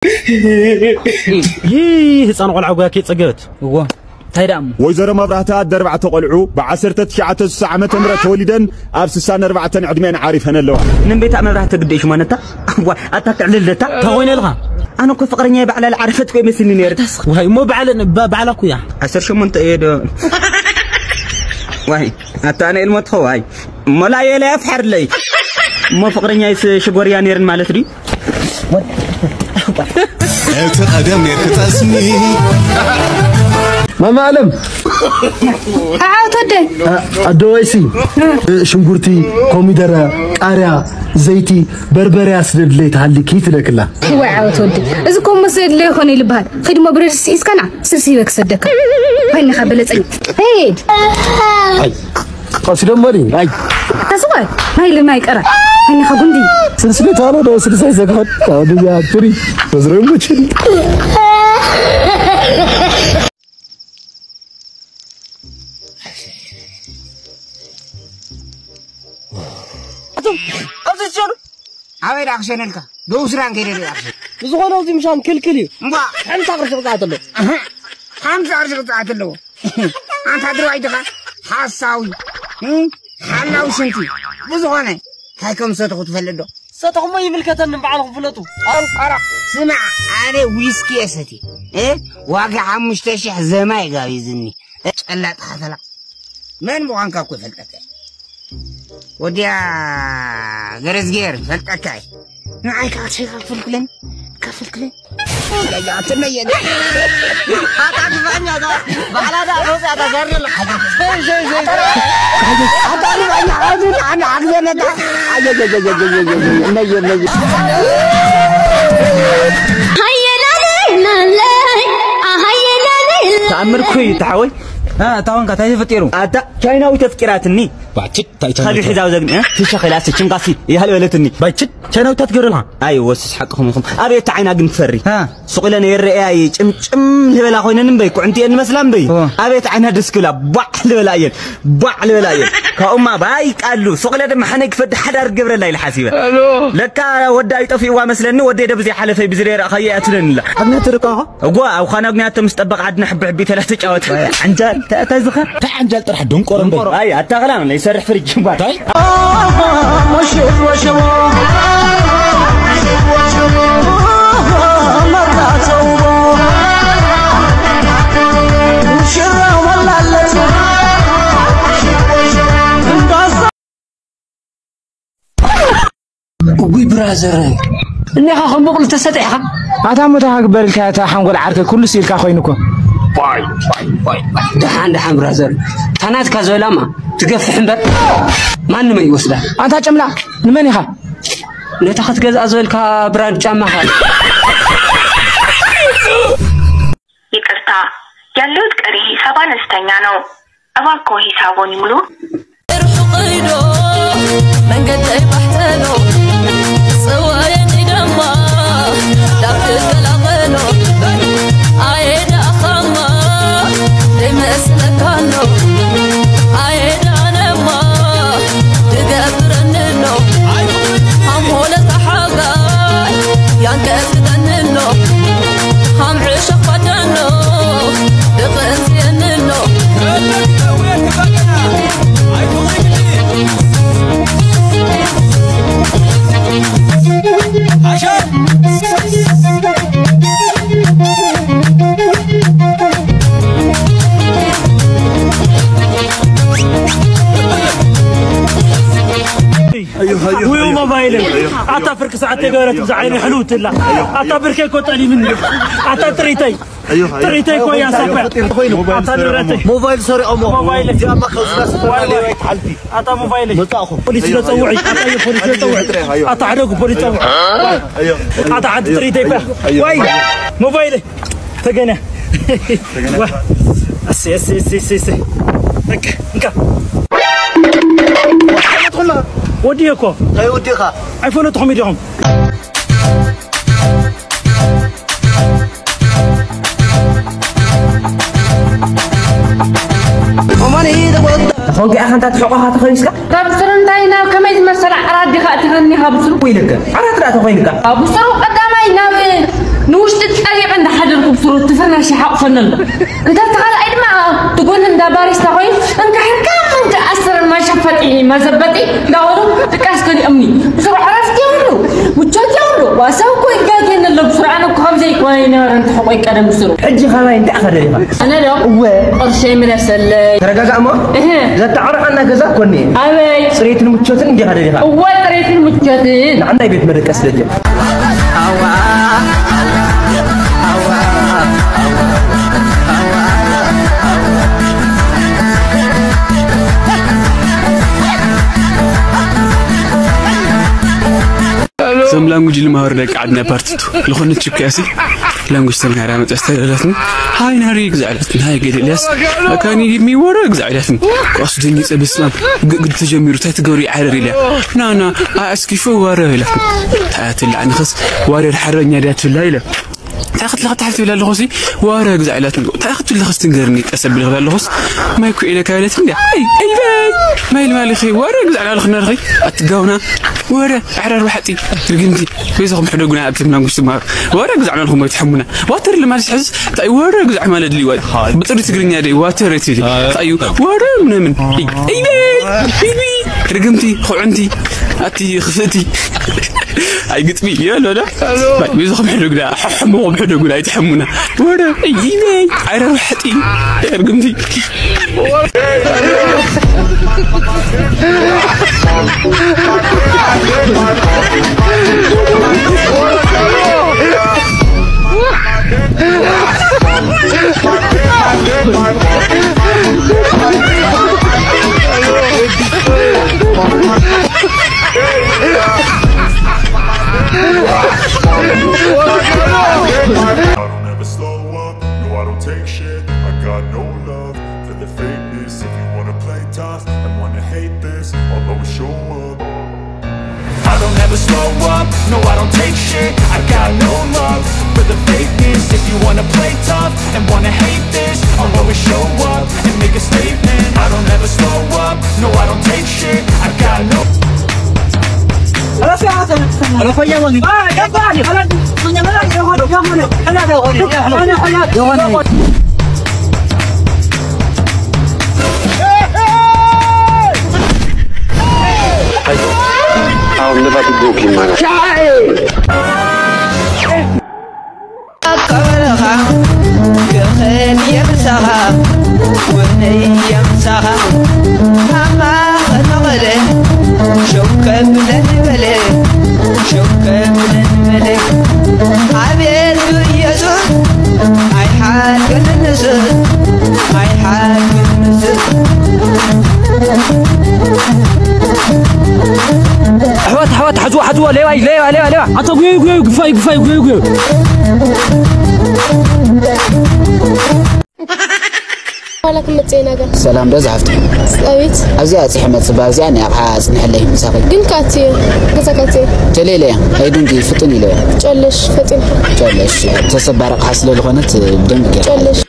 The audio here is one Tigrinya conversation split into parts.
ይህ ህፃን ቆልዓ ጉያ ከይፀገበት። እዎ፣ እንታይ ደኣ እሞ? ወይዘሮ መብራህቲ ኣደ ኣርባዕተ ቆልዑ፣ ብ ዓሰርተ ትሽዓተ ስሳ ዓመተ ምህረት ተወሊደን፣ ኣብ ስሳን ኣርባዕተን ዕድሜን ዓሪፈን ኣለዋ። ንቤታ መብራህቲ ግደሽ ማነታ? ዋ፣ ኣታ ትዕልልታ? እንታይ ኮይነ ኢልካ? ኣነ እኮ ፍቕረኛይ ባዕላ ዝዓረፈት እኮ ይመስልኒ ነይሩ። ዋይ፣ እሞ ባዕለ-፣ ባ-፣ ባዕላ እኮ እያ። ዓሰርተ ሸሞንተ እየ ዶ? ዋይ፣ ኣታ ኣነ ኢልሞ ትኸው፣ ዋይ። ሞላየ ላይ ኣፍሐርለይ። እሞ ፍቕረኛይስ ሽጎርያ ነይርን ማለት ድዩ? እቲ ቀደም ነርኪ ጠስሚ። ማማ ኣለም። ዓዓው ተወደይ። ኣ-፣ ኣደዋይሲ፣ ሽንጉርቲ፣ ኮሚደረ፣ ቃርያ፣ ዘይቲ፣ በርበረ ኣስደድለይ ተሃሊኪ ትለክላ። ዋይ ዓወት ወዲ፣ እዚ እኮ መሰ የድለዮ ይኾነ ኢሉ ይበሃል። ኺድ እሞ ብረድስቲ ሒዝካ ና፣ ስልሲ ይበ ክሰደካ። ኮይንኻ በለጸኛ። ሄድ። ኣይ፣ ቀስ ደሞ ዲ፣ ኣይ። ተስፋ፣ ማይ ልማይ ቀረ። ዓይንኻ ጉንዲ። ስልሲ ቤት ኣሎ ዶ፣ ስልሲ ኣይዘግሖን። ኣውድያ፣ ትሪ። በዝረው ሙችን። ኣቱም ኣብዚ ትሸኑ ኣበይ ደኣ ክሸነልካ? ደቡብ ሱዳን ከይደ ደኣ ክሸን። ብዝኾነ፣ እዚ ምሻን ክልክል እዩ። እምባ። ሓምሳ ቅርሺ ቅፅዓት ኣለዎ። እህ፣ ሓምሳ ቅርሺ ቅፅዓት ኣለዎ። ኣንታ ድርባይ ድኻ? ሓሳዊ። እም? ሓላዊ ሽንቲ። ብዝኾነ፣ እንታይ ከም ዝሰተኹ ትፈልጥ ዶ? ሰተኹሞ ይምልከተኒ፣ ባዕልኹም ፍለጡ። ኣንቀራ፣ ስማዕ፣ ኣነ ዊስኪ እየ ሰትየ። እ? ዋጋ ሓሙሽተ ሽሕ ዘማይ ጋቢዝኒ። እ? ጨላጥ ሓተላ። መን ምዃንካ እኮ ይፈልጠካ። ወዲያ ገረዝጌር ይፈልጠካ። ንዓይ ከዓ ሸይኻ ክፍልክለኒ፣ ከፍልክለኒ። ኣታ ግፋኛ፣ ኣታ ባዕላ ዳ ሮዛ፣ ኣታ ዘርለ። ሸይ፣ ሸይ፣ ሸይ። ኣታ ግፋኛ፣ ኣዚ ንዓና ሓግዘና፣ ኣታ። ኣየ፣ ኣየ፣ ኣየ። ሃየላለይ፣ ላለይ፣ ኣሃየላለይ። ተኣምር እኮ እዩ፣ ተሓወይ። እ፣ እታ ዋንካ እንታይ ተፈጢሩ? ኣታ ቻይናዊ ተፍቂራትኒ። ባችት፣ እንታይ ቻይናዊ? ከቢሕ ዛው ዘግኒ፣ እ? ትሸኸላ፣ ስችንጋሲ፣ ይሃል በለትኒ። ባችት፣ ቻይናዊ እንታይ ትገብረልካ? ኣይ፣ ወስስ ሓቅኹም ኢኹም። ኣቤት ዓይና ግን ትፈሪ። እ። ሱቕ ኢለን የረኣያ፣ ጭምጭም ልበላ ኮይነን እምበይ፣ ኩዕንቲ እየን መስላ እምበይ። እ። ኣቤት ዓይና ደስ ክብላ፣ ቧዕ ልበላ እየን፣ ቧዕ ልበላ እየን። ካብኡማ ባይ ቃሉ፣ ሱቕ ኢለ ድማ ሓነይ ክፈዲ ሓዳር ክገብረላ ኢለ ሓሲበ። ኣሎ። ለካ ወዳ ይጠፊእዋ መስለኒ፣ ወደይ ዶ ብዘይ ሓለፈይ ብዝይ ረኣኻዮ እያ ትብለኒ ኣላ። ኣብና ትርቃኻ? እጓ፣ ኣብ ኻና ግንያቶ ምስ ጠበቕ ዓድና ሕቢ ሕቢ ተላ ተጫወት። ዓንጃል፣ ተ-፣ ተዝኸ? እንታይ ዓንጃል ጥራሕ ደንቆሮ እምበር። ኣይ፣ ኣታ ኸላም፣ ይሰርሕ ፍሪጅ እምበር። እንታይ? እጉይ ብራዘር፣ እኒኻ ከም በቕሉ ተሰጢሕኻ? ኣታ ሞታ ክግበር ኢልካ፣ እታ ሓንጎል ዓርከይ ኩሉ ስኢልካ ኮይኑ እኮ። ባይ፣ ባይ፣ ባይ፣ ባይ። ደሓን፣ ደሓን ብራዘር፣ እታ ናትካ ዝበላማ ትገፍሕ እምበር ማንም ኣይወስዳ። ኣንታ ጨምላ፣ ንመን ኢኻ? ነታ ክትገዝኣ ዝበልካ ብራንድ ጫማኻ። ይቅርታ፣ ያለሁት ቀሪ ሂሳብ አነስተኛ ነው። እባክዎ ሂሳቡን ይሙሉ። ርሑቕ ዶ መንገደይ ባሕተሎ፣ ጽዋየኒ ደማ ዳብ ትቀላቐሎ። ኣየ ደኣ ኻማ ደይመስለካሎ፣ ኣየ ደኣ ነማ ድገብረኒ ኣሎ። ሃም ሆለታ ሓጋይ ያንቀጥቅጠኒ ኣሎ። ሃም ዕሾኽ ባዳኖ ደቐንዝየኒ ኣሎ። ውዩ ሞባይል ኣታ ፍርቂ ሰዓት የገበረት ብዛ ዓይነ ሕልውትላ ኣታ ብርከይ እኮ ጠሊምኒ ኣታ ጥሪተይ ጥሪተይ እኮ እያ ሳባ ኣታ ንብረተይ ሞባይል ሰሪቖሞ ሞባይል እዚኣማ ካብ ዝዳ ስፈራ ዋይ፣ ዋይ። ሌባ ይትሓልፊ ኣታ ሞባይል መጻእኹ ፖሊስ ዶ ጸውዒ ኣታ ፖሊስ ዶ ጸውዒ ኣታ ሕደጉ ፖሊስ ጸውዒ ኣታ ሓንቲ ጥሪተይ እባ ዋይ ሞባይል ተገነ ዋ፣ እሰይ፣ እሰይ፣ እሰይ፣ እሰይ፣ እሰይ። በቃ፣ እንካ። ወዲየ እኮ። እንታይ ወዲኻ? ኣይፈለጥኹም ኢኹም። ተኾንኪ ኢኻ እንታ ትሕቆኻ ተኸሊስካ? ካብ ስሩ እንታይ ናብ ከመይ ዝመሰለ ዓራት ዲኻ እቲኻኒ ካብ ስሩ? ወይለከ፣ ዓራት ደኣ ተኾይንካ። ካብ ስሩ ቀዳማይ ናብ ትፍርናሽ ይሓቑፈኒ ኣሎ። እንተ እቲ ካልኣይ ድማ ትጎኒ እንዳ ባሪስታ ኮይኑ እንካ ሕርካ ምንዲ ኣስር ማሸፈጢ መዘበጢ እንዳበሉ ድቃስ ገሊኦምኒ። ብስሩ ዕረፍቲ የብሉ፣ ምቾት የብሉ። ዋሳው እኮ ይጋገየኒ ኣሎ ብስሩ። ኣነ እኮ ከምዘይ ይኮነ ይነበረ እንተ ሕቆይ ቀደም ብስሩ። ሕጂ ካባይ እንታይ ኢኻ ደሊኻ? ኣነ ዶ? እወ። ቅርሸይ ምለሰለይ። ተረጋጋእ እሞ። እህ። ዘተዓረቐና ገዛ እኮ እኒኤ። ኣበይ? ጽሬትን ምቾትን እንዲኻ ደሊኻ? እወ፣ ጽሬትን ምቾትን። ንዓናይ ቤት መደቀስ ደጀ። እዞም ላንጉጅ ልማሃሩ ደቂ ዓድና ፓርቲቱ ዝኾነት ችኩያሲ ላንጉጅ ተምሃራ መፅያ ዝተረዳትኒ ሃይ ናሪ ግዛዕለትን ሃይ ገደልያስ ኣካኒ የሚወረ ግዛዕለትን ቋሱ ደኒ ፀብስማም ግድ ተጀሚሩ ታይ ትገብሪ ዓረር ኢልያ ናና ኣስኪፎ ዋረ ኢላትን ታያትላ ንኸስ ዋረር ሓረኛ ዳትላ ኢለ ታክት ለኸት ታሕት ይብል ኣለኹ ሲ ዋረ ግዛዕ ኢላትን ታክት ለኸስ ትንገርኒ ቀሰብል ይኽእል ኣለኹስ ማይ ኩ ኢለ ካይለት እንዲ ኣይ ኣይ ማይ ልማሊ ኸይ ዋረ ግዛዕ ላለኽና ኸይ ኣትጋውና ወረ ኣሕራር ዋሕጢ ርግምቲ በይዛኹም ሕደጉና ኣብቲ ምናንጉስ ትማር ወረ ግዛዕ ናልኹም ወይ ትሐሙና ዋተር ልማሊ ሕዝ ታይ ወረ ግዛዕ ማለት ድልዩ ዋይ ብጥሪ ትግርኛ ደይ ዋተር እቲ ታይ ወረ ምናምን ኢይ ኢይ ርግምቲ ኹዕንቲ ኣቲ ኽፍእቲ ኣይ ግጥሚ ይበል ወደ በይዛኹም ሕደጉና ሕሕሙኹም ሕደጉና ኣይትሐሙና ወረ ኢይ ኢይ ዓረር ዋሕጢ ርግምቲ I don't ever slow up, no, I don't take shit. I got no love for the fakeness. If you wanna play tough and wanna hate this, I'll always show up. I don't ever slow up, no, I don't take shit. I got no love for the fakeness. If you wanna play tough and wanna hate this, I'll always show up and make a statement. I don't ever slow up, no, I don't take shit. I got no I'll never be broken, man. ከበረኻ ክኸድ የምሳኻ ወነይ የምሳኻ ሃማ ኸተቐለ ሸውከ ብለን በለ ሸውከ ብለን በለ ኣቤቱ ኢየሱስ ኣይሓልክን ንስስ ኣይሓልክን ንስስ ኣሕዋት ኣሕዋት ሓዝዎ ሓዝዎ ሌባ እዩ ሌባ ሌባ ሌባ ኣቶ ጉየዩ ጉየዩ ግፋዩ ግፋዩ ጉየዩ ጉየዩ ዋላ ክመጽእ ኢና ገ ሰላም ዶ ዝሓፍቲ ኣቤት ኣብዚኣ ኣፅሐ መፅባ ኣብዚኣ ናይ ኣቕሓ ኣፅንሐለይ ምሳኺ ግን ካቲ ገዛ ካቲ ቴሌለ እያ ኣይዱንጂ ፍጥን ኢለ እያ ጨለሽ ፈጢንካ ጨለሽ ተሰባሪ ኣቕሓ ስለ ዝኾነት ብደንብ ገይራ ጨለሽ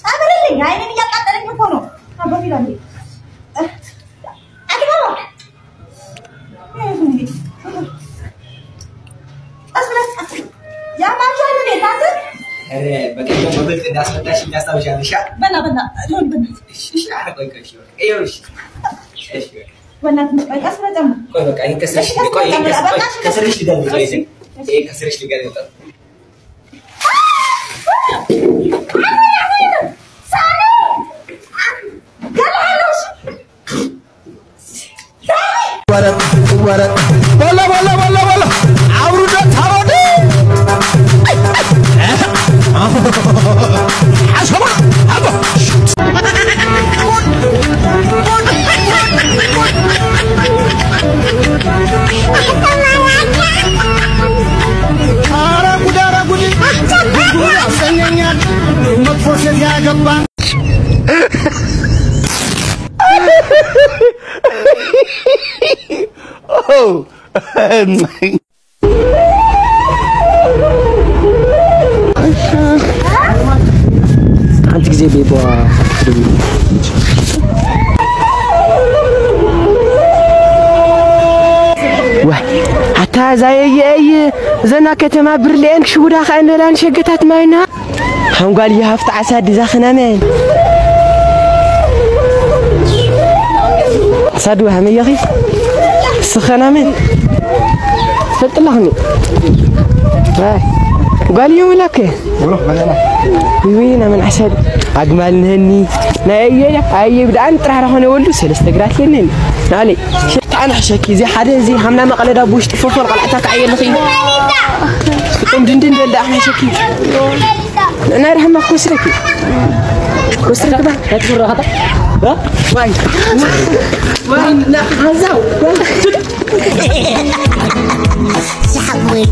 ጨምርልኝ። አይኔን እያቃጠለኝ እኮ ነው። አባቴ ላንዴ አግባባ። ያማቸዋል እንዴ ታዘዝ። በቀደም በግልጽ እንዳስረዳሽ እንዳስታውሻለሽ። በላ በላ ሆን በላ እሺ፣ እሺ፣ ኧረ ቆይ፣ ቆይ፣ እሺ፣ በቃ፣ ይኸውልሽ። እሺ፣ በቃ። በእናትህ በቃ ቀስ ብለህ ጨምር። ቆይ በቃ፣ ይሄን ከስርሽ፣ እሺ፣ ቀስ ቆይ፣ ብለህ ይሄን ጨምር። ከስርሽ፣ በቃ፣ እሺ፣ ከስርሽ ልደርብ፣ ቆይ፣ እሺ፣ ይሄን ከስርሽ ልደርብ። ሳሪ! ገለሃለሁ፣ እሺ። ወረ፣ ወረ። በሎ፣ በሎ፣ በሎ፣ በሎ። አውርዶ ታወደ። አሸባ፣ አቦ። ኧረ ጉድ፣ ኧረ ጉድ። ጉድ ያሰኘኛል። መጥፎ ሴት ያገባ። Oh. ሓንቲ ግዜ ቤባ ክትደውል። ዋይ፣ ኣታ እዛ የየይ፣ ዘና ከተማ ብርልኤን ክሽውዳ ኸኣ እነዳን ሸገታት ማይና። ሓንጓል ይሃፍቲ ዓሳ ድዛ ኸናመን። ሳዱ ሃመየኺ? ስኸናመን። ትፈልጥላኽኒ? ኣይ፣ ጓል እዩ ምላከ። ውይ፣ ናመን ዓሳ ዱ-፣ ኣግማል ንህኒ። ናይ ኣየ፣ ኣየ ብድኣን ጥራሕ ረኾነ ወልዱ ሰለስተ ግራት የነኒ። ናለይ። ሽጣን ሕሸኪ፣ እዚ ሓደ እዚ ሃምና መቐለዳ ብውሽጢ ፎርፎር ቐልዕታ ከዓየልኺ። ጥም ድንድን ደል ደኣ ሕሸኪ። ንዕና ርሕማ ክወስደኪ። ክወስደኪ ባ። ከትፍረኸታ? እ? ዋይ። ዋይ፣ ና፣ ሓንሳው። ሳሕቦይ።